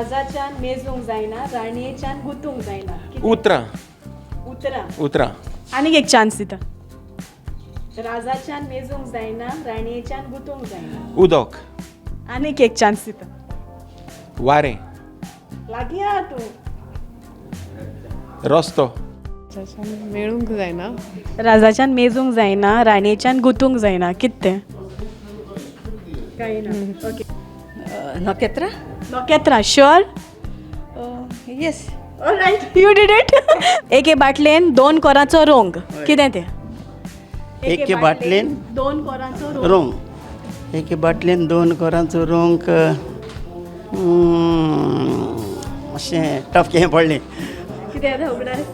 राजाच्यान मेजूंक जायना, राणयेच्यान गुतूंक जायना. कितें? उतरां. उतरां. उतरां. आनीक एक चान्स दिता. राजाच्यान मेजूंक जायना, राणयेच्यान गुतूंक जायना. उदक. आनीक एक चान्स दिता. वारें. लागीं आहा तूं. रस्तो. राजाच्यान मेळूंक जायना. राजाच्यान मेजूंक जायना, राणयेच्यान गुतूंक जायना, कितें तें? कांय ना. ओके. नखेत्रां. नखेत्रां, sure? Yes. Right, you did it. एके बाटलेन दोन कोरांचो रोंग, कितें तें? एके बाटलेन दोन कोरांचो रोंग. रोंग. एके बाटलेन दोन कोरांचो रोंग. मातशें टफ कें पडलें. कितें आतां उगडास?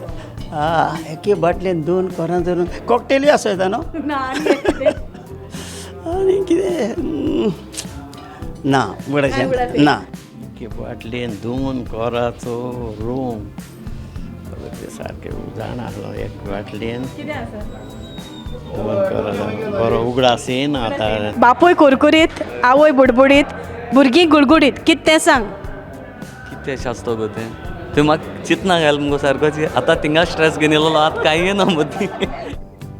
आ, एके बाटलेन दोन कोरांचो रोंग, कॉकटेलूय आसूं येता न्हू? ना, आनी एक कितें? आनी कितें? ना. कांय उगडास उगडास येना. ना. एके बाटलेन दोन कोराचो रोंग, ते सारकें जाणा आसलो, एक बाटलेन कितें आसा? दोन कोराचो, बरो उगडास येना आतां. बापूय कुरकुरीत, आवय बुडबुडीत, भुरगीं गुडगुडीत, कितें तें सांग. कितें शास्तो गो तें? तें म्हाका चिंतना घाल मुगो सारको. आतां थिंगा स्ट्रेस घेवन येयलेलो, आतां कांय येना मदीं.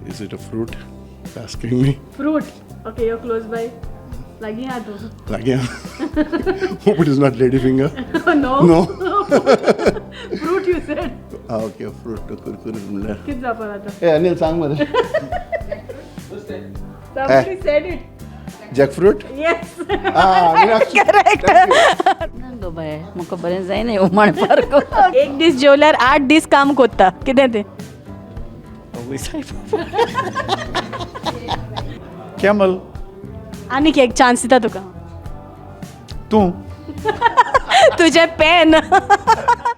Is it a fruit? Asking me? Fruit. Okay, you close by, लागीं आहा तूं. Like, yeah. Hope it is not ladyfinger. No. No. Fruit you said. Ah, okay, fruit. कुरकुरीत म्हणल्यार. कितें जावपा आतां? ए अनिल, सांग मरे. Somebody said it. Jackfruit? Yes. Ah, Meenakshi. Correct. ना गो बाये, म्हाका बरें जायना हुमण सारको. एक दीस जेवल्यार 8 दीस काम कोत्ता, कितें तें? आवय सायबा. कॅमल. आनीक एक चान्स दिता तुका. तूं. तुजें पेन.